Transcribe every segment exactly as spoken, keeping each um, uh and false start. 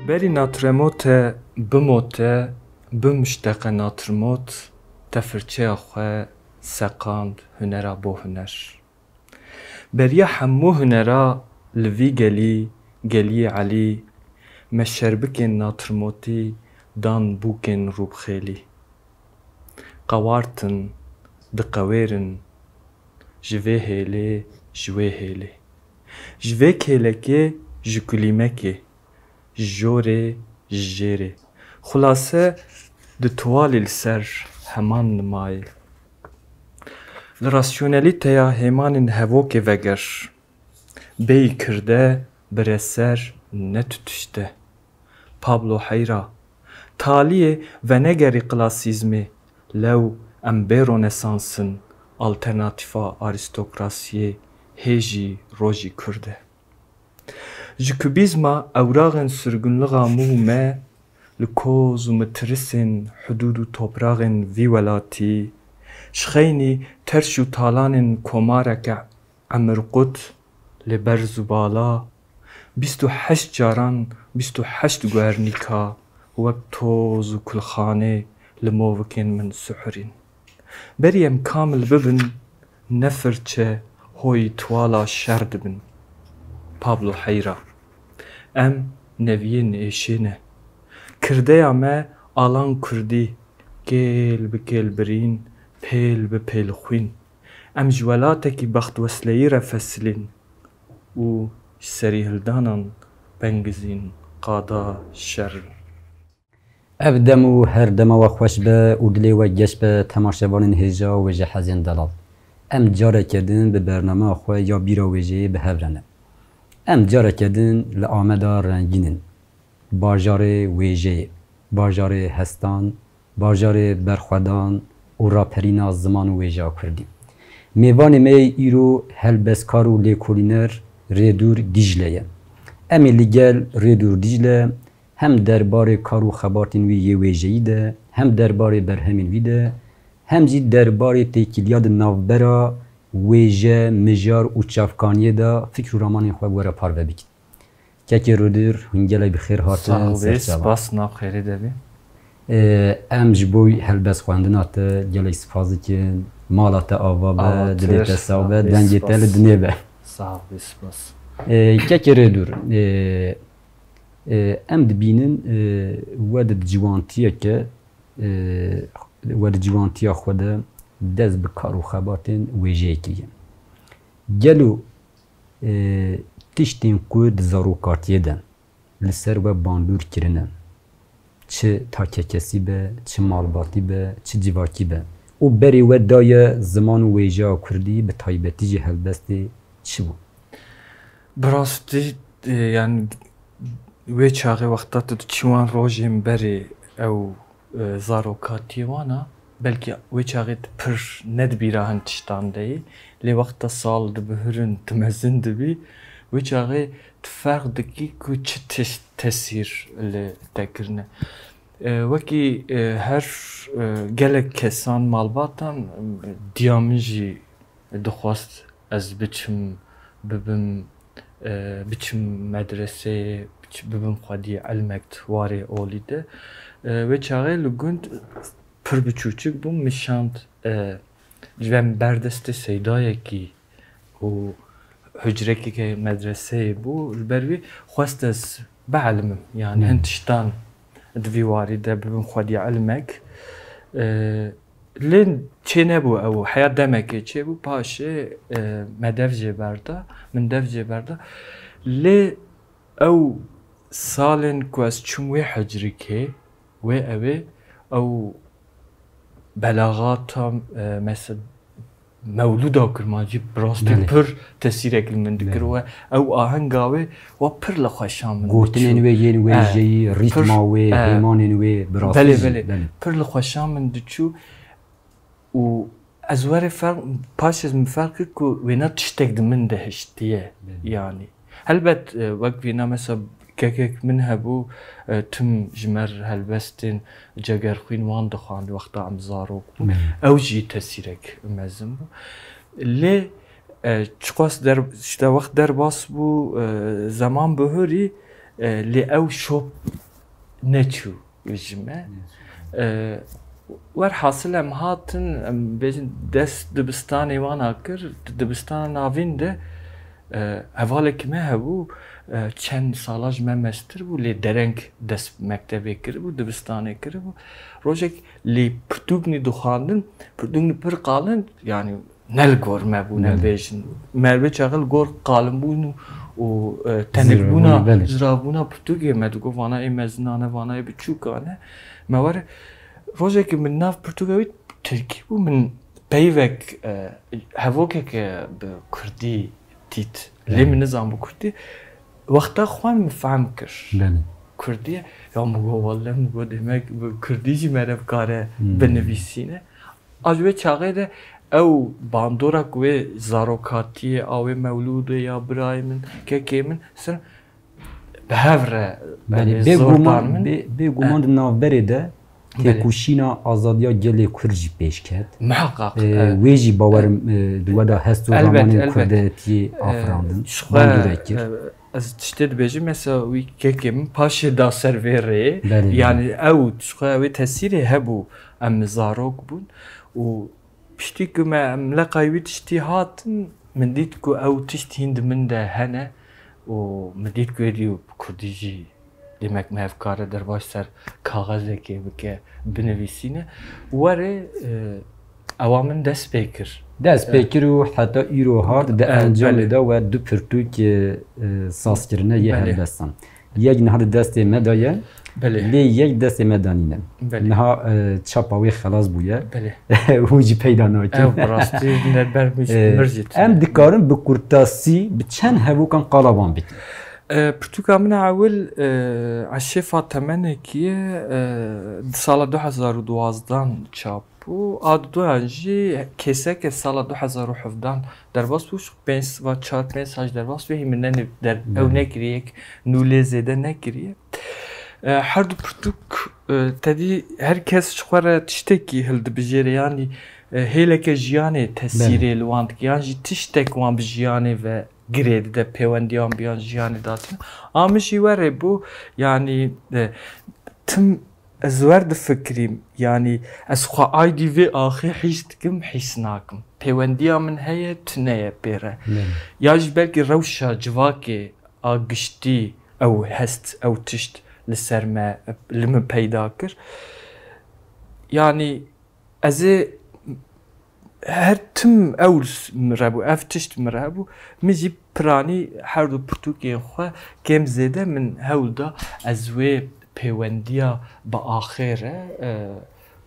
Berî natremo te bimo te, bi muşteqe natrmot, te firçeya xwe seqand hunera bo huner. Beriya hemû hunera li vî gelî, geliyê Elî, me şerbikên natrmotî dan bûkên rûbxêlî. Qewartin, diqewêrin, ji vê hêlê, ji wê hêlê. Ji vê kêlekê, ji kulîmekê, ji jorê, ji jêrê. Xulase, di tuwalî li ser heman nimayê. Li rasyonelîteya hêmanên hevokê veger. Bêyî kirde, bire ser, ne tu tişt e. Pablo Heyra, taliyê venegerî klasîzmê, lew em bê ronesans in, alternatîfa arîstokrasiyê hê jî rojî kurd e. Ji kubîzma ewraxên sirgunlixa mû me, li koz û mitirisên hudûd û topraxên vî welatî, ji xeynî terş û talanên komareke emirqut lê berz û bala, bîst û heşt caran bîst û heşt guernîka wek toz û kulxanê li movikên min suhurîn. Berî em kamil bibin, ne firçe, hoyî tuwala şer dibin. Pablo Heyra. Em neviyên êşê ne. Kirdeya me alan kurdî, kêl bi kêl birîn, pêl bi pêl xwîn. Em ji welatekî bextwesleyî re fesilîn û ji serîhildanan bengizîn qada şer in. Ev dem û her dema we xweş be û dilê we geş be, temaşevanên hêja û wêjehezên delal. Em careke din bi bernameya xwe ya Bîra Wêjeyê bi hev re ne. Em careke din li Ameda rengîn in. Bajarê wêjeyê, bajarê hestan, bajarê berxwedan û raperîna ziman û wêjeya kurdî. Mêvanê me yê îro helbestkar û lêkolîner Rêdûr Dîcle ye. Em ê li gel Rêdûr Dîcle hem derbarê kar û xebatên wî yê wêjeyî de, hem derbarê berhemên wî de, hem jî derbarê têkiliya di navbera wêje, mijar û çavkaniyê de fikr û ramanên xwe bi we re parve bikin. Kekê Rêdûr, hûn gelek bi xêr hatin. Sax bî, serçava. Spas, nav xêrê de bî. Ê, em ji bo helbest xwendina te gelek spas dikin. Mala te ava be, dilê te sax be, dengê te li dinê be. Sax bî, spas. Ê, Kekê Rêdûr, ê, ê, em dibînin, ê, we di ciwantiyeke, ê, we di ciwantiya xwe de dest bi kar û xebatên wêjeyê kiriye. Gelo, ê, tiştên ku di zarokatiyê de li ser we bandor kirine, çi takekesî be, çi malbatî be, çi civakî be, û berê we daye ziman û wêjeya kurdî, bi taybetî jî helbestê, çi bû? Bi rastî, e, yani wê çaxê wexta tu diçî wan rojên berê ew, e, zarokatiyê wan a, belkî wê çaxê tu pir ne di bîra hin tiştan de yî, lê wexta sal dibihirin, tu mezin dibî, wê çaxê tu ferq dikî ku çi tişt tesîr li te kirine. E, wekî, e, her, e, gelek kesan malbatan, e, diya min jî dixwest ez biçim, bibim, e, biçim medreseyê, biç-, bibim xwedî ilmek warê olî de. E, wê çaxê li gund pir biçûçik bûm, min şand, e, ji vem berdestê seydayekî û hucrekeke medreseyê bû, li ber wî xwest ez bielmim. Yani hin tiştan di vî warî de bibim xwedî ilmek. E, lê çênebû ew, heya demekê çêbû, paşê, e, me dev jê berda, min dev jê berda. Lê ew salên ku ez çûm wê hucrikê, wê ewê, ew belaxata, e, mesela Mewlûda Kurmancî bi rastî pir tesîrek li min dikir. Belê. We ew ahenga wê, we pir li xweşa min diçû. Gotinên wê yên wêjeyî, rîtma wê, hêmanên wê bi rastî jî, belê, pir li xweşa min diçû. Û ez werê ferq, paş ez min ferq kir ku wêna tiştek di min de hiştiye, belê, yanî. Helbet, e, wek vîna mesela kekek min hebû, e, tim ji me re helbestên Cegerxwîn wan dixwand wexta em zarok bûn. Belê. Ew jî tesîrek mezin bû. Lê, e, çiqas der-, işte wext derbas bû, e, zeman bihurî, E, lê ew şop neçû ji me. E, werhasil em hatin, em bêjin dest dibistanê wana kir, di dibistana navîn de, e, hevalekî me hebû, e, çend sala ji me mestir bû, lê dereng dest mektebê kiribû, dibistanê kiribû. Rojek lê pirtûknî dixwandin, pirtûknî pir qalin, yanî ne li gor me bûn, em Belê. bêjin. Me wê çaxê li gor qalinbûn û, û, e, tenikbûna, Ziravbûna, belê. ziravbûna pirtûkê me digot, vana ê mezina ne, vana ê biçûka ne. Me were, rojekê min nav pirtûka wî tirkî bû, min peyvek, e, hevokek, e, bi kurdî dît. Lê Belê. min nizan bi kurdî. Wexta xwend min fehm kir. Belê. Kurdî ye. Ya min got, welle min got, demek bi kurdî jî mere bikare Hmm. binivîsîne. A ji wê çaxê de ew bandora ku wê zarokatiyê, a wê mewlûdê ya birayê min, kekê min, ser bi hev re, Belê, yani, bê zor guman, dan min. bê, bê guman di navberê de Belê. têkoşîna azadiya gelê Kurd jî pêş ket. Miheqaq, Ee, evet. wê jî bawerim, e, di we de hest û Elbet, ramanên elbet. Kurdetiyê Ee, afirandin. ji xwe, Bandorek kir. e, Ez tiştê dibêjim, mesela wî kekê min paşê da ser vê rê. Belê, belê. Yani ew, ji xwe ew ê tesîrê hebû, em zarok bûn û piştî ku me, em leqay wî tiştî hatin, min dît ku ew tişt hîn di min de hene û min dît ku êdî bi kurdî jî demek me ev kare derbas ser kaxezekê bike, binivîsîne. Werê, e, ewa min dest pê kir. Dest pê kir û heta îro hat di E, encamê belê. de we du pirtûk, e, saz kirine yê Belê. helbestan. Yek niha di destê me de ye, Belê. lê yek destê me de nîne. Belê. Niha, e, çapa wê xelas bûye. Belê. Hûn jî peyda nakin. Ew bi rastî ne ber min jî E, mir jî tune. em dikarin bi kurtasî bi çend hevokan qala wan bikin. E, pirtûka min a ewil, e, Eşêfa Temenekî ye, e, di sala du hezar û duwazdan çap bû. A duduyan jî kêseke sala du hezar û hevdan derbas bû. Pênc va çar pênc sal jî derbas bû. Hî min ne der-, ew Belê. nekiriye, yek nû lê zêde nekiriye. E, her du pirtûk, e, tedî her kes ji xwe re tiştekî hildibijêre, yanî, e, hêleke jiyanê tesîrê Belê. li wan dike, yan jî tiştek wan bi jiyanê ve girê dide, pêwendiyan bi yan jiyanê datine. A min jî werê bû, yanî, e, tim ez wer difikirîm, yanî ez xwe aydî vê axê hîs dikim, hîs nakim. Pêwendiya min heye, tune ye pê re. Belê. Ya jî belkî rewşa civakê a giştî ew hest, ew tişt li ser me, li min peyda kir. Yanî ez ê her tim ew min re bû, ev tişt min re hebû, min jî piranî her du pirtûkên xwe kêm zêde min hewl da ez wê pêwendiya bi axê re, e,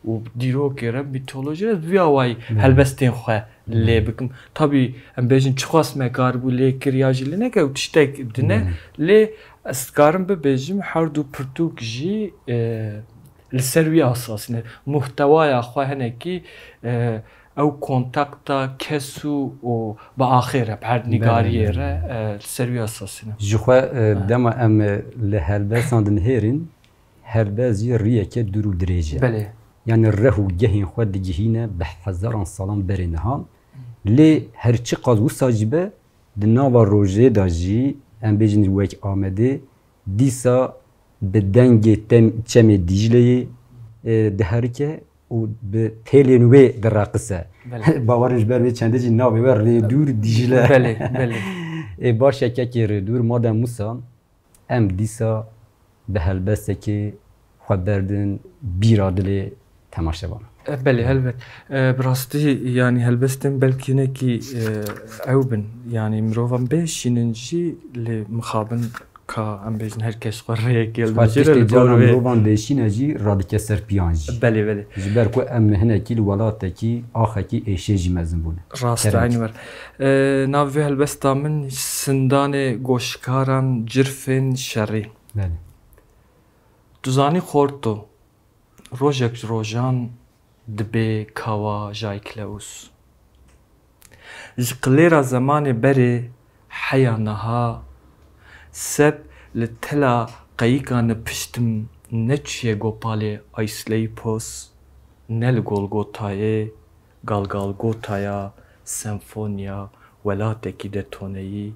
û dîrokê re, mîtolojî re, bi vî awayî Belê. helbestên xwe lê Belê. bikim. Tabî em bêjin çiqas me karibû lê kir ya jî lê neke, ew tiştek din e. Belê. Lê ez dikarim bibêjim her du pirtûk jî, e, li ser wî asasî ne. Muhtewaya xwe hinekî, e, ew kontakta kes û, û bi axê re, bi herdnigariyê Belê, belê, re, belê. e, li ser wî asasî ne. Ji xwe, e, Ha. dema em, e, li helbestan dinihêrin, helbest jî riyeke dûr û dirêj e. Belê. Yanî reh û gehên xwe digihîne bi hezaran salan berê niha. Lê her çiqas wisa jî be, di nava rojê de jî, em bêjin wek Amedê, dîsa bi dengê tem-, çemê Dîcleyê, e, diherike û bi pêlên wê direqise. Belê. Bawerim ji ber wê çendê jî navê we Rêdûr Dîcle. Belê, belê. Ê, baş e kekê Rêdûr, madem wisa, em dîsa bi helbestekê xwe berdin bîra dilê temaşevanan. E, belê, helbet. E, bi rastî, yanî helbestên belkî hinekî, e, ew bin. Yanî mirovan bêşînin jî lê mixabin ka em bêjin her kes xwe rêyekê Xwe dibêje tiştê li gor cana wê. mirovan bêşîne jî radike ser piyan jî. Belê, belê. Ji ber ku em hinekî li welatekî axekî êşê jî mezin bûne. Rast, Kerem. Eynî wer. E, nav vê helbesta min Sindanê Goşkaran Cirfên Şerî. Belê. Tu zanî xorto, rojek ji rojan dibê kawa Jayklewus. Ji qilêra zemanê berê heya niha, seb li tela qeyîka nipiştim neçûye gopalê Aysleipos, ne li Golgotayê, Galgalgotaya, senfoniya welatekî de toneyî.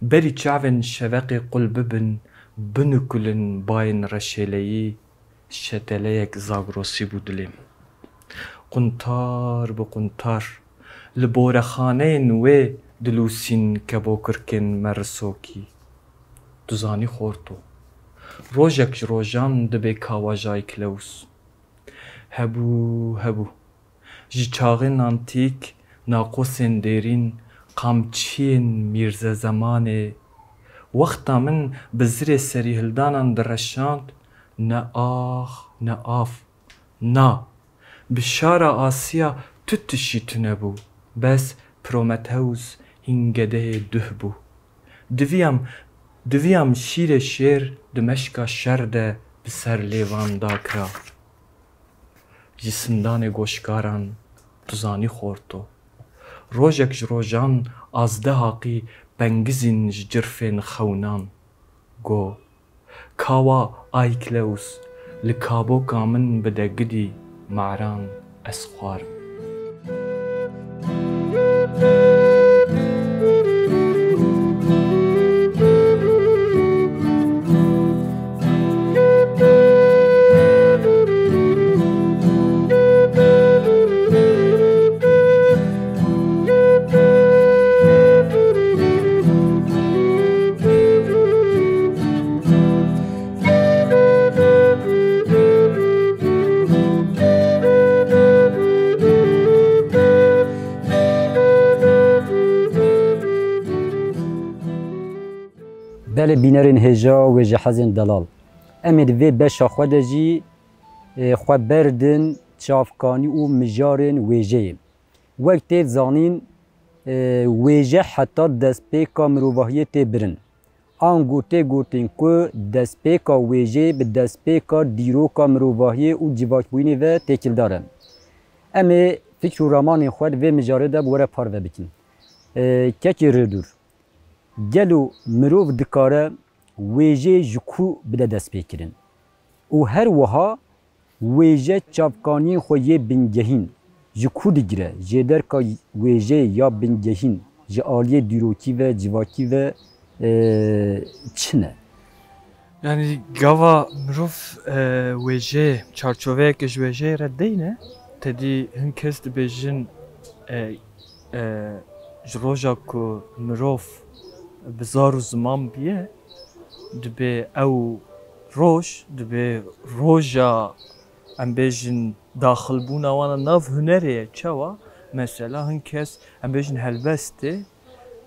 Berî çavên şeveqê qul bibin, Binukulin bayên reşêleyî şeteleyek Zagrosî bû dilê min. Quntar bi quntar li borexaneyên wê dilûsîn kebokirkên merisokî. Tu zanî xorto. Rojek ji rojan dibê kawa Jayklewus. Hebû, hebû. Ji çaxên antîk, naqosên dêrîn, qamçiyên Mîrze Zemanê, wexta min bi zirê serîhildanan direşand, ne ax, ne av, na, bi şara Asiya tu tişî tune bû, bes Prometheus hîn gedehê duh bû. Diviyam, diviyam şîrê şêr di meşka şer de bi ser lêvan dakira. Ji sindanê goşkaran tu zanî xorto. Rojek ji rojan azdehaqî pengizîn ji cirfên xewnan. Go, kawa Ayklewus, li kaboka min bide gidî, maran ez xwarim. Belê bînerên hêja wêjehezên delal. Em ê di vê beşa xwe de jî, e, xwe berdin çavkanî û mijarên wêjeyê. Wek tê zanîn, e, wêje heta destpêka mirovahiyê tê birin. Ango tê gotin ku destpêka wêjeyê bi destpêka dîroka mirovahiyê û civakbûyînê ve têkildar e. Em ê fikr û ramanên xwe di vê mijarê de bi we re parve bikin. E, kekê Rêdûr, gelo mirov dikare wêjeyê ji ku bide destpêkirin? Û her wiha wêje çavkaniyên xwe yê bingehîn ji ku digire? Jêderka wêjeyê ya bingehîn ji aliyê dîrokî ve, civakî ve, e, çi ne? Yanî gava mirov, e, wêjeyê, çarçoveyeke ji wêjeyê re deyne, tedî hin kes dibêjin, e, e, ji roja ku mirov bi zar û ziman bûye, dibê ew roj, dibê roja, em bêjin, daxilbûna wan a nav hunerê ye. Çawa? Mesela hin kes, em bêjin, helbestê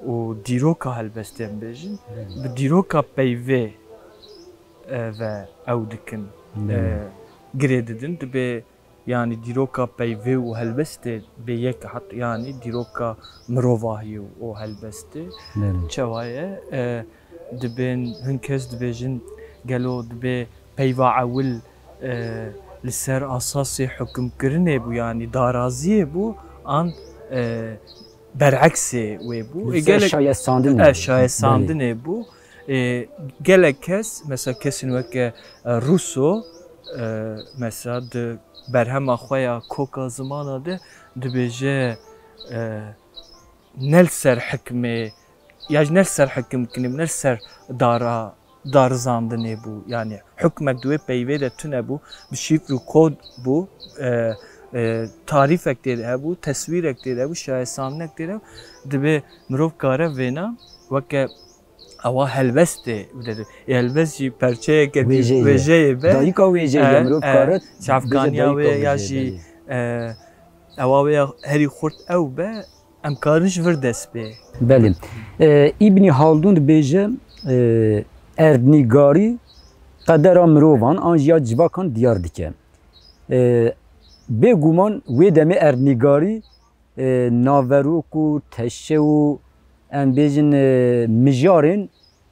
û dîroka helbestê, em bêjin, bi dîroka peyvê, e, ve ew dikin, Belê. e, girê didin, dibê, yanî dîroka peyvê û helbestê bê yek hat, yanî dîroka mirovahiyê û helbestê. Belê. Çawa ye? E, dibên, hin kes dibêjin, gelo dibê peyva ewil, e, li ser asasê hukimkirinê bû, yanî daraziyê bû, an, e, bereksê wê bû. Li Ê, ser gelek şayestandinê E, bû. şayestandinê Belê. bû. Ê, gelek kes, mesela kesên weke, e, Rousseau, e, mesela di berhema xwe ya Koka Zimana de dibêje, e, ne li ser hikmê, ya jî ne li ser hikimkirinê, ne li ser dara, darizandinê bû. Yanî hikmek di wê peyvê de tune bû, bi şifr û kod bû, e, e, tarîfek tê de hebû, teswîrek tê de hebû, şayesandinek tê de hebû. Dibê mirov kare vêna weke ewa helbestê bide. Ê helbest jî perçeyeke dî Wêjeyê. wêjeyê be. Dayika wêjeyê E, mirov e, kare çavkaniya bêje wê dayika ya wêjeyê, jî, belê. e, ewa wê ya herî xurt ew be, em karin ji vir dest pê. Belê. E, Îbnî Haldûn dibêje, e, erdnîgarî qedera mirovan an jî ya civakan diyar dike. E, bêguman wê demê erdnîgarî, e, naverok û teşe û em bêjin, e, mijarên,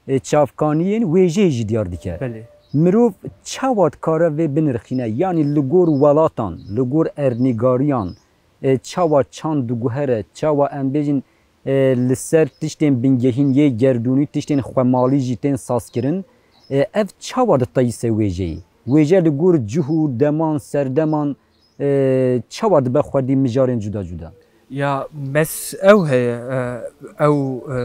e, çavkaniyên wêjeyê jî diyar dike. Belê. Mirov çawa dikare vê binirxîne? Yanî li gor welatan, li gor erdnîgariyan, e, çawa çand diguhere, çawa em bêjin, e, li ser tiştên bingehîn yê gerdûnî, tiştên xwemalî jî tên sazkirin. E, ev çawa diteyîse wêjeyê? Wêje li gor cih û deman, serdeman, e, çawa dibe xwedî mijarên cuda cuda? Ya bes ew heye, e, ew, e,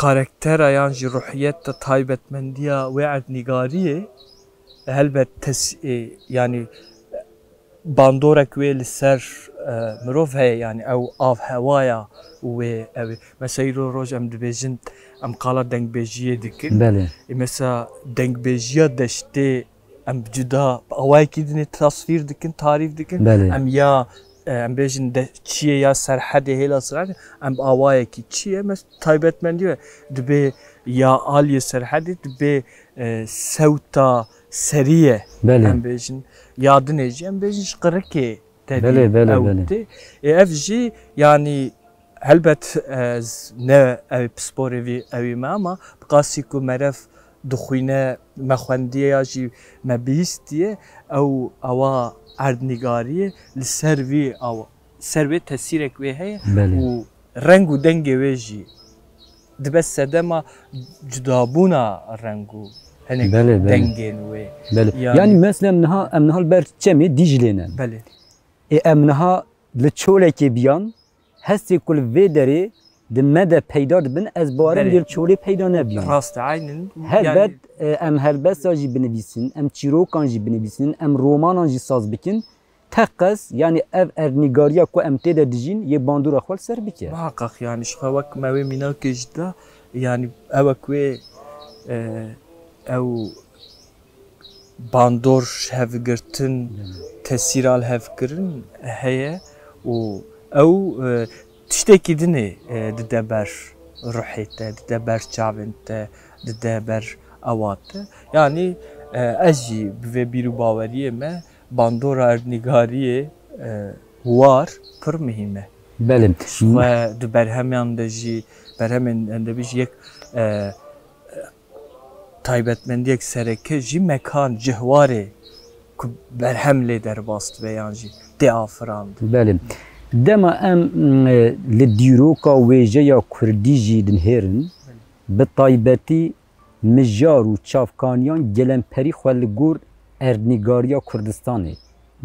karaktera yan jî ruhiyeta taybetmendiya wê erdnîgariyê helbet tes-, e, yanî bandorek wê li ser, e, mirov heye, yanî ew av hewaya wê ew ê. Mesela îro roj em dibêjin, em qala dengbêjiyê dikin. Belê. E, mesela dengbêjiya deştê em cuda bi awayekî dinê tasvîr dikin, tarîf dikin. Belê. Em ya, e, em bêjin de, çiyê ya Serhedê, hêla Serhedê, em bi awayekî çi ye? Mes-, taybetmendî we dibê ya aliyê Serhedê, dibê, e, sewta serî ye. Belê. Em bêjin ya dinê jî, em bêjin ji qirikê tedî Belê, belê, ew belê. tê. E, ev jî, yanî, helbet ez ne ew pisporê vî ewî me, ama bi qasî ku meriv dixwîne, me xwendiye ya jî me bihîstiye, ew awa erdnîgariyê li ser vî awa, ser wê tesîrek wê heye Belê. û reng û dengê wê jî dibe sedema cudabûna reng û hinek Belê, belê. dengên wê. Belê. Yanî Yanî mesela niha, em niha li ber çemê Dîclê ne. Belê. Ê em niha li çolekê biyan, hestê ku li vê derê di me de peyda dibin, ez bawerim Belê. dê li çolê peyda nebiyan. Rast e, aynen. Helbet, Yanî e, em helbesta jî binivîsin, em çîrokan jî binivîsin, em romanan jî saz bikin. Teqez, yanî ev erdnîgariya ku em tê de dijîn, yê bandora xwe li ser bike. Muhaqqaq, yanî ji xwe wek me wê mînakê jî da, yanî ew wek wê, e, ew bandor ji hev girtin, tesîra li hev kirin heye û ew, e, tiştekî dinê, e, dide ber ruhê te, dide ber çavên te, dide ber ewa te. Yanî, e, ez jî bi vê bîr û baweriyê me bandora erdnîgariyê, e, war pir muhîm e. Belê. Ji xwe di berhemiyan de jî, berhemên endebî jî yek, e, taybetmendiyek sereke jî mekan, cihwarê ku berhem lê derbas dibe yan jî tê afirandin. Belê. Dema em, m, li dîroka wêjeya kurdî jî dinihêrin, bi taybetî mijar û çavkaniyan gelemperî xwe li gor erdnîgariya Kurdistanê,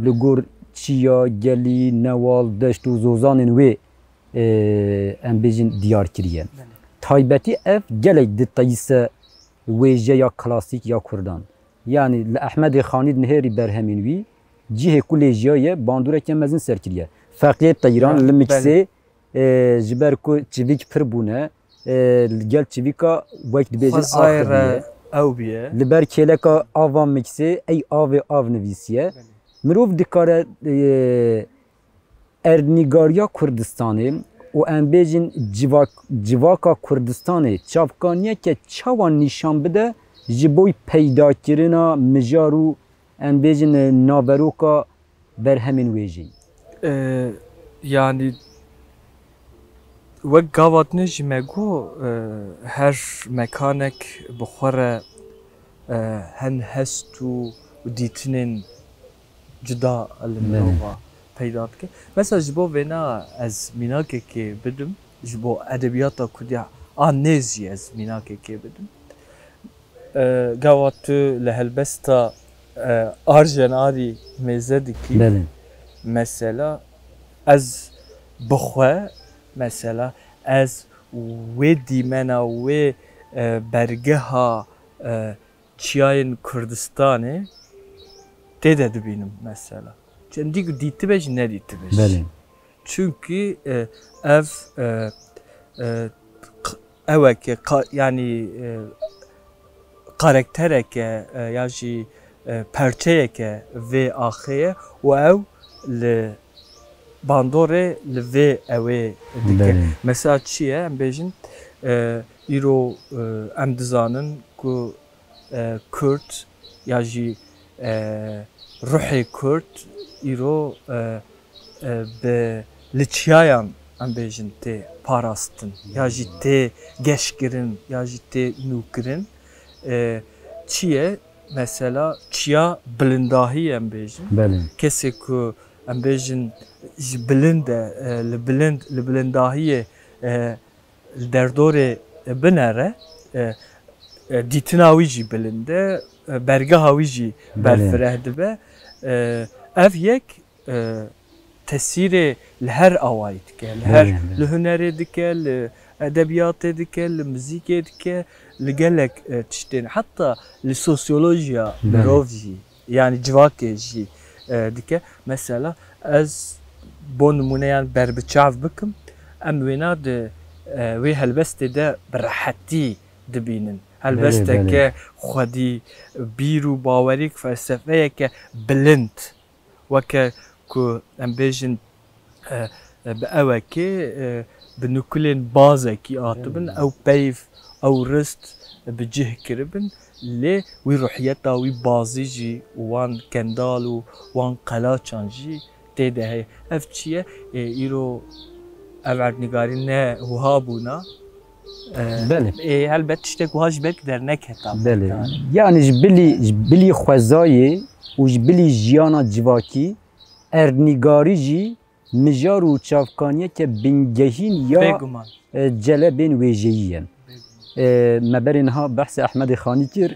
li gor çiya, gelî, newal, deşt û zozanên wê, e, em bêjin diyar kiriye. Belê. Taybetî ev gelek diteyîse wêjeya klasîk ya Kurdan. Yanî li Ehmedê Xanî dinihêrî berhemên wî, cihê ku lê jiyaye bandoreke mezin ser kiriye. Feqiyê Teyran Ya, li Miksê, belê. e, ji ber ku çivîk pir bûne, e, li gel çivîka wek dibêjin Xwezayê axiviye. re ew biye. Li ber kêleka ava Miksê ey avê av nivîsiye. Belê. Mirov dikare, e, erdnîgariya Kurdistanê û em bêjin civak-, civaka Kurdistanê çavkaniyeke çawa nîşan bide ji bo peydakirina mijar û em bêjin naveroka berhemên wê jî? E, yanî wek gava dinê jî me got, e, her mekanek bi xwe re, e, hin hest û dîtinên cuda li Belê. mirova peyda dike. Mesela ji bo vêna ez mînakekê bidim, ji bo edebiyata kurdî a nêz jî ez mînakekê bidim. E, gava tu li helbesta, e, Arjen Arî mêze dikî. Belê. Mesela ez bi xwe, mesela ez wê dîmena, wê, e, bergeha, e, çiyayên Kurdistanê tê de dibînim mesela. Çendî ku dîtibe jî nedîtibe jî. Belê. Çunkî, e, ev, e, e, q-, eweke, ka-, yanî, e, karaktereke, e, ya jî, e, perçeyeke vê axê ye û ew li bandorê li vê ewê dike. Belê. Mesela çi ye? Em bêjin, e, îro, e, em dizanin ku, e, Kurd ya jî, e, ruhê Kurd îro, e, e, bi li çiyayan, em bêjin, tê parastin ya jî tê geşkirin ya jî tê nûkirin. E, çi ye? Mesela çiya bilindahî em bêjin. Belê. Kesê ku em bêjin ji bilind e, e, li bilind, li bilindahiyê, e, li derdorê binere, e, e, dîtina wî jî bilind e, e, bergeha wî jî Belê. berfireh dibe. E, ev yek, e, tesîrê li her awayî dike, li her Belê, belê. li hunerê dike, li edebiyatê dike, li muzîkê dike, li gelek, e, tiştên, heta li sosyolojiya Belê. mirov jî, yani civakê jî, e, dike. Mesela ez bo nimûne yan berbiçav bikim, em wêna di, e, wê helbestê de bi rehetî dibînin. Belê, Helbesteke belê. xwedî, bîr û bawerîk, felsefeyeke bilind, weke ku em bêjin, e, e, bi ewekê, e, bi nukulên bazekî hatibin, Belê. ew peyv, ew rist bi cih kiribin, lê wî ruhiyeta wî bazî jî û wan kendal û wan qelaçan jî tê de heye. Ev çi ye? Ê, îro ev erdnîgarî ne wiha bûna. Ê, Belê. ê, helbet tiştek wiha ji ber derneketa Belê. pêk Yani ji bilî, ji bilî xwezayê û ji bilî jiyana civakî erdnîgarî jî mijar û çavkaniyeke bingehîn ya, Bêguman. e, celebên wêjeyî ye. Bêguman. E, me berê niha behsê Ehmedê Xanî kir. Belê.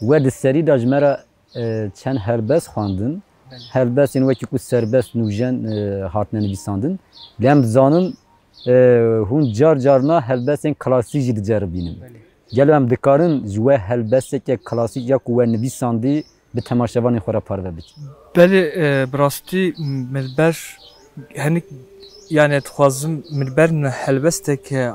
We di serî de ji me re e, çend helbest xwendin. Belê. Helbestên wekî ku Serbest Nûjen, e, hatine nivîsandin. Lê em dizanin, e, hûn car carna helbestên klasîk jî diceribînin. Belê. Gelo em dikarin ji we helbesteke klasîk ya ku we nivîsandî bi temaşevanên xwe re parve bikin? Belê, e, bi rastî min ber Hinik, yani, dixwazim min ber ne helbesteke, e,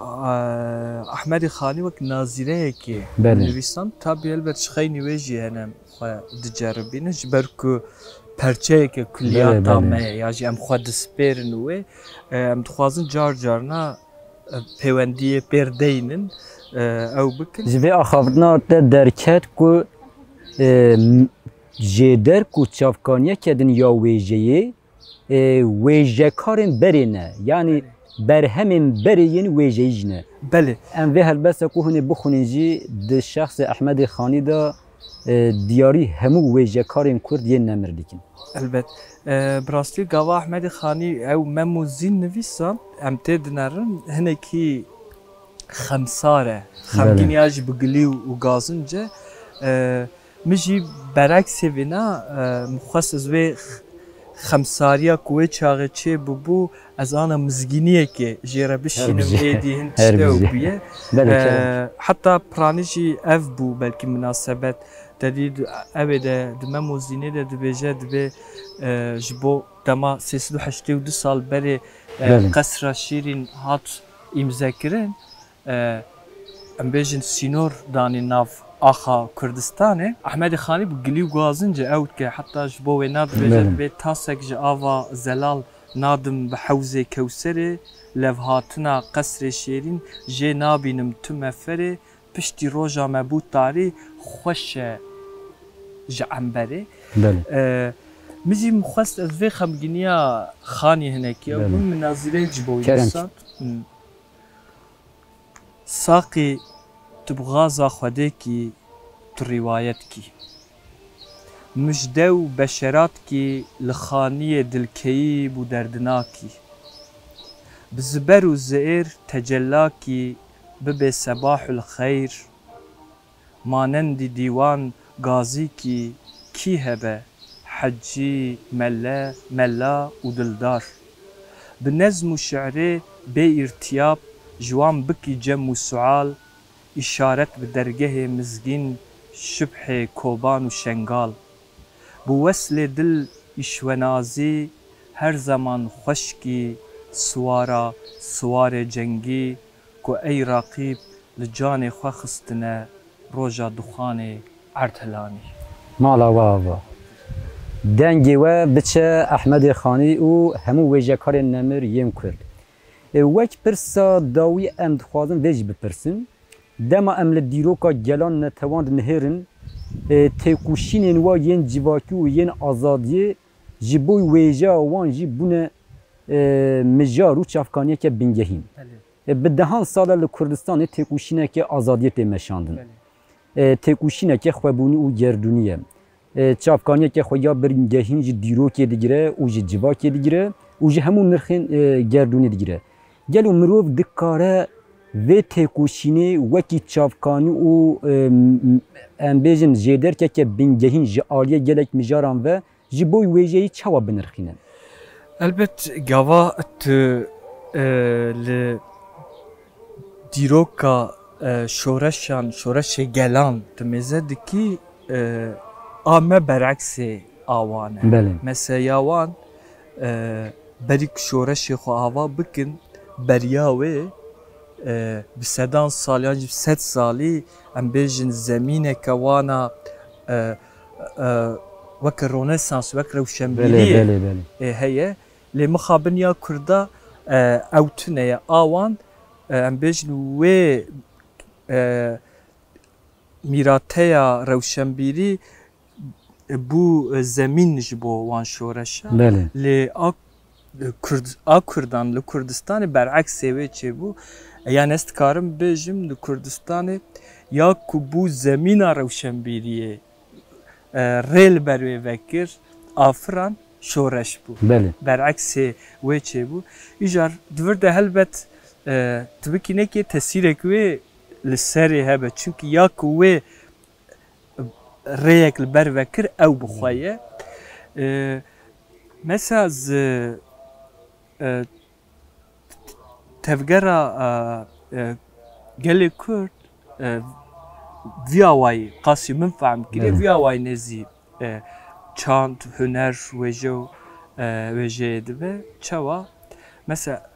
Ehmedê Xanî wek nazîreyekê Belê. nivîsand. Tabî helbet ji xeynî wê jî hene em xwe diceribînin. Ji ber ku perçeyeke Belê, kulliyata belê. me ye, ya jî em xwe dispêrin wê. E, em dixwazin car carna, e, pêwendiyê pêr deynin, e, ew bikin. Ji vê axaftina te derket ku, e, m-, jêder ku çavkaniyeke din ya wêjeyê, e, wêjekarên berê ne. Yanî Belê. berhemên berê yên wêjeyî jî ne. Belê. Em vê helbesta ku hûn ê bixwînin jî di şexsê Ehmedê Xanî de, e, diyarî hemû wêjekarên Kurd yên nemir dikin. Elbet. E, bi rastî gava Ehmedê Xanî ew Mem û Zîn nivîsand, em tê dinerin, hinekî xemsar e. Belê. Xemgîniya jî bi gilî û, û gazinc e. E, min jî bereksê vêna, e, min xwest ez wê x-, xemsariya ku wê çaxê çê bûbû, ez ana mizgîniyekê jê re bişînim, Her bijî. êdî hin Her tişte bijî. bûye. Belê, E, kerem. heta piranî jî ev bû, belkî minasebet. Te dî ev ê de di Mem û Zînê de dibêje, dibê, e, ji bo dema sê sed û heştê û du sal berê, e, Belê. Qesra Şîrîn hat îmzekirin, e, em bêjin sînor danî nav axa Kurdistanê. Ehmedê Xanî bi gilî û gazince ew dike, heta ji bo wêna dibêje, Belê. dibê tasek ji ava zelal nadim bi hewzê Kewserê, levhatina Qesrê Şêrîn jê nabînim tu meferê, piştî roja me bû tarî, xweş e ji emberê. Belê. E, min jî min xwest ez vê xemgîniya Xanî hinekî ew Belê. bû, min nazîreyek ji bo wî Kerem. nivîsand. Hmm. Saqî, tu bi gaza Xwedê kî, tu rîwayet kî. Mijde û beşerat kî li Xaniyê dilkeyîb û derdinakî. Bi ziber û ziêr tecella kî, bibe sebahul xeyr. Manendî dîwan gazî kî, kî hebe, hecî, mele, mela û dildar. Bi nezm û şi'rê bê îrtiyab, ji wan bikî cem û sual, îşaret bi dergehê mizgîn, Şibhê, Koban û Şengal. Bi weslê dil îşwenazî, her zeman xweşkî, siwara, siwarê cengî, ku ey raqîb li canê xwe xistine, roja duxanê erd hilanî. Mala we ava. Dengê we biçe Ehmedê Xanî û hemû wêjekarên nemir yên Kurd. E, wek pirsa dawî em dixwazin vê jî bipirsin. Dema em li dîroka gelan netewan dinihêrin, e, têkoşînên wa yên civakî û yên azadiyê ji bo wêjeya wan jî bûne, e, mijar û çavkaniyeke bingehîn. Belê. E, bi dehan sal e li Kurdistanê têkoşîneke azadiyê tê meşandin. Belê. E, têkoşîneke xwebûnî û gerdûnî ye. E, çavkaniyeke xwe ya bingehîn ji dîrokê digire û ji civakê digire û ji hemû nirxên, e, gerdûnî digire. Gelo mirov dikare vê têkoşînê wekî çavkanî û, e, m-, em bêjin jêderkeke bingehîn ji aliyê gelek mijaran ve ji bo wêjeyî çawa binirxîne? Elbet gava tu, e, li Dîroka, e, şoreşan, şoreşê gelan tu mêze dikî, e, a me bereksê awan e. Belê. Mesela ya wan, e, berî ku şoreşê xwe ava bikin, beriya wê, e, bi sedan sal yan jî bi sed salî, em bêjin zemîneke wana, e, e, weke Ronesans, wek rewşenbîriyê, belê, belê, belê, e, heye. Lê mixabin ya Kurda, e, ew tune ye. A wan, e, em bêjin wê, e, mîrateya rewşenbîrî, e, bû, e, zemîn ji bo wan şoreşa. Belê. Lê a, e, Kurd, a Kurdan li Kurdistanê bereksê wê çêbû. E, yani ez dikarim bêjim li Kurdistanê ya ku bû zemîna rewşenbîriyê, e, rê li ber wê vekir, afiran, şoreş bû. Belê. Bereksê wê çêbû. Îcar di vir de helbet, e, tu bikî nekê tesîrek wê li serê hebe. Çimkî ya ku wê rêyek li ber vekir ew bi xwe ye. E, mesela zi, e, tevgera, e, e, gelê Kurd, e, vî awayî qasî min fehm kiriye, belê, vî awayî nêzî, e, çand, huner, wêje û, e, wêjeyê dibe. Çawa? Mesela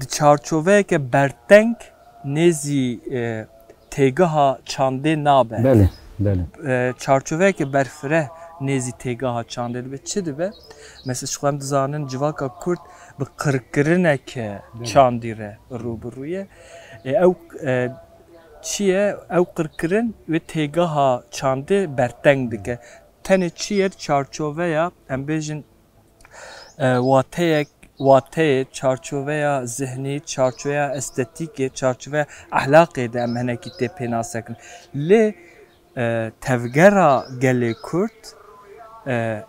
di çarçoveyeke berteng nêzî, e, têgeha çandê nabe. Belê, belê. E, çarçoveyeke berfireh nêzî têgeha çandê dibe. Çi dibe? Mesela ji xwe em dizanin civaka Kurd bi qirkirineke, belê, çandî re rû bi rû ye. E, ew, e, çi ye? Ew qirkirin wê têgeha çandê berteng dike. Tenê çi ye? Çarçoveya, em bêjin, e, wateyek, wateyê, çarçoveya zihnî, çarçoveya estetîkê, çarçoveya ehlaqê de em hinekî tê pênasekirin. Lê, e, tevgera gelê Kurd, e,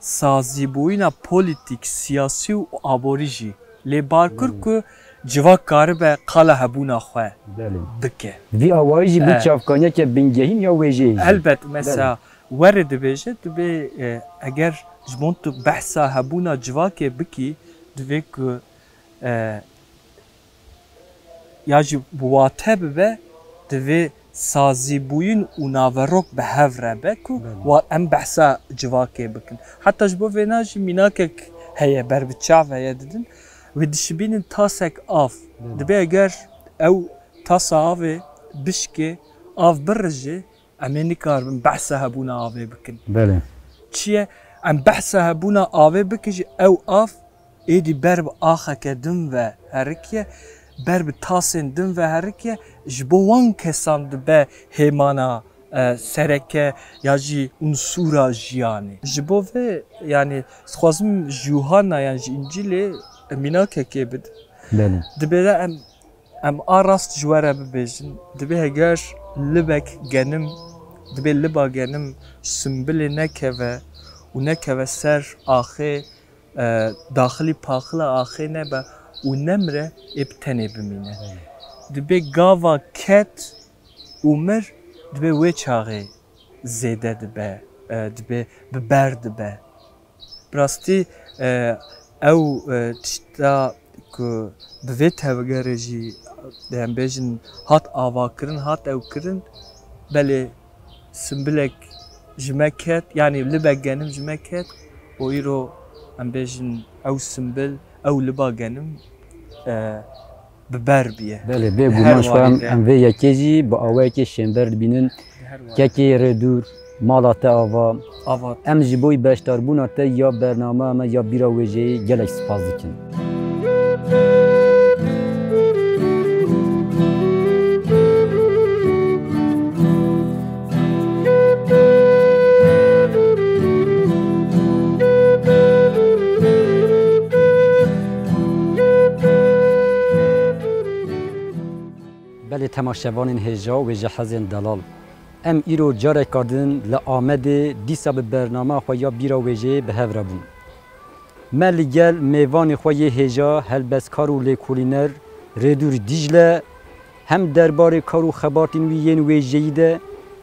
sazîbûyîna polîtîk, siyasî û aborî jî lê bar kir, hmm, ku civak karibe qala hebûna xwe, belê, bike. Vî awayî jî bû, e, çavkaniyeke bingehîn ya wêjeyê jî. Helbet, mesela, belê, werê dibêje, dibê, e, eger ji bo tu behsa hebûna civakê bikî, divê ku, e, ya jî bi wate bibe, divê sazîbûyîn û naverok bi hev re be ku, belê, wa-, em behsa civakê bikin. Heta ji bo vêna jî mînakek heye, ber bi çav heye didin. Wê dişibînin tasek av. Belê. Dibê eger ew tasa avê bişkê, av birijê, em ê nikaribin behsa hebûna avê bikin. Belê. Çi ye? Em behsa hebûna avê bikin jî, ew av êdî ber bi axeke din ve herikiye, ber bi tasên din ve herikiye, ji bo wan kesan dibe hêmana, e, sereke ya jî unsûra jiyanê. Ji bo vê, yani, dixwazim ji Yuhanna yan ji Încîlê mînakekê bidim. Belê. Dibê de em Em a rast ji we re bibêjin, dibê heger libek genim, dibê liba genim ji simbilê nekeve û nekeve ser axê, e, daxilî paxila axê nebe û nemire, ê bi tenê bimîne. Dibê gava ket û mir, dibê wê çaxê zêde dibe, e, dibê bi ber dibe. Bi rastî, e, ew, e, tişta ku bi vê tevgerê jî, em bêjin, hat avakirin, hat ewkirin, belê simbilek ji me ket, yanî libek genim ji me ket û îro, em bêjin, ew simbil, ew liba genim, e, bi ber biye. Belê, bê guman ji xwe em, em vê yekê jî bi awayekê şênber dibînin. Kekê rêdûr, mala te ava. Ava. Em ji bo beşdarbûna te ya bernameya me ya bîra wêjeyê gelek spas dikin. Belê temaşevanên hêja û wêjehezên delal. Em îro careka din li Amedê dîsa bi bernameya xwe ya bîra wêjeyê bi hev re bûn. Me li gel mêvanê xwe yê hêja, helbestkar û lêkolîner Rêdûr Dîcle hem derbarê kar û xebatên wî yên wêjeyî de,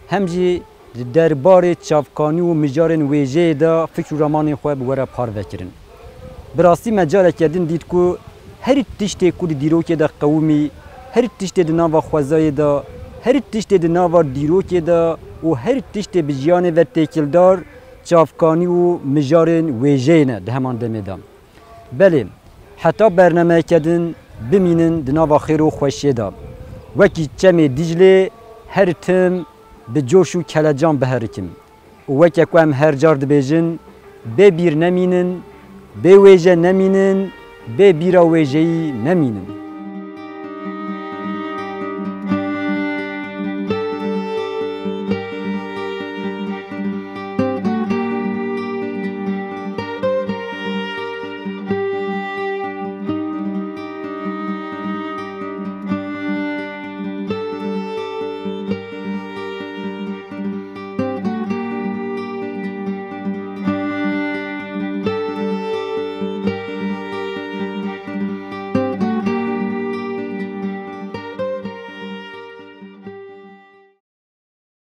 hem jî di derbarê çavkanî û mijarên wêjeyê de fikr û ramanên xwe bi we re parve kirin. Bi rastî me careke din dît ku Her tiştê ku di dîrokê de qewimî, her tiştê di nava xwezayê de, her tiştê di nava dîrokê de û her tiştê bi jiyanê ve têkildar, çavkanî û mijarên wêjeyê ne di heman demê de. Belê, heta bernameyeke din bimînin di nava xêr û xweşiyê de. Wekî çemê Dîclê her tim bi coş û kelecan biherikim. Û weke ku em her car dibêjin, bê bîr nemînin, bê wêje nemînin, bê bîra wêjeyî nemînin.